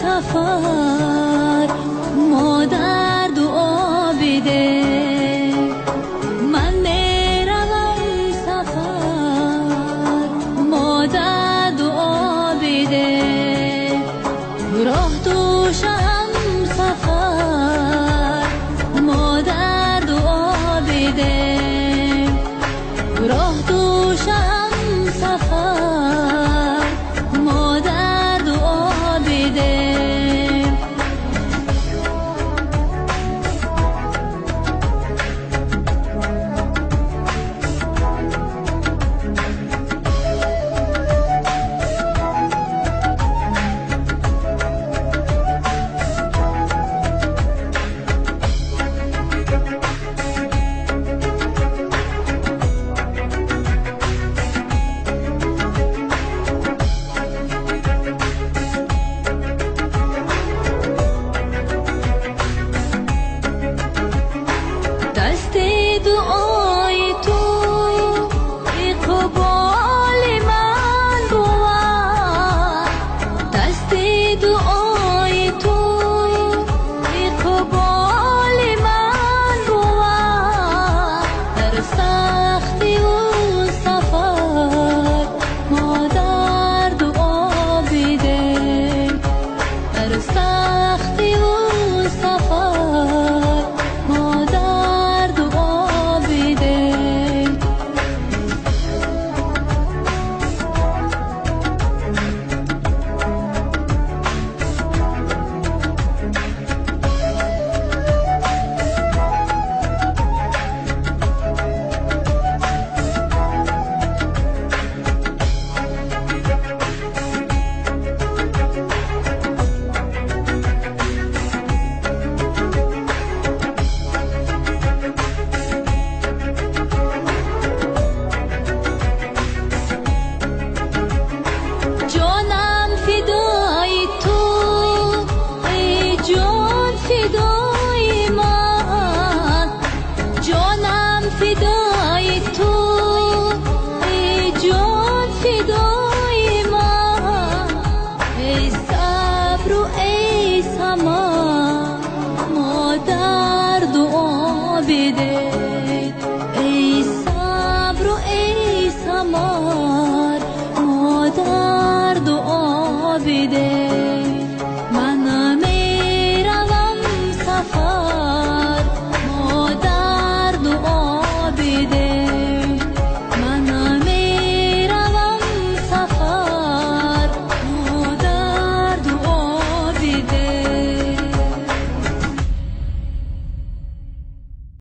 Сафар, модар дуо биде. Ман меравам сафар, модар дуо биде. Роҳ душам сафар, модар дуо биде. Роҳ душам сафар, модар дуо биде. Дасти дуои ту иқболи ман бувад. Дасти дуои ту иқболи ман бувад. Дар сахтиву сафар модар дуо биде. Дар сахтиву сафар модар дуо биде. Ҷонам фидои ту, эй ҷон фидои ман. Ҷонам фидои ту, эй ҷон фидои ман. Эй сабру эй самар, модар дуо биде.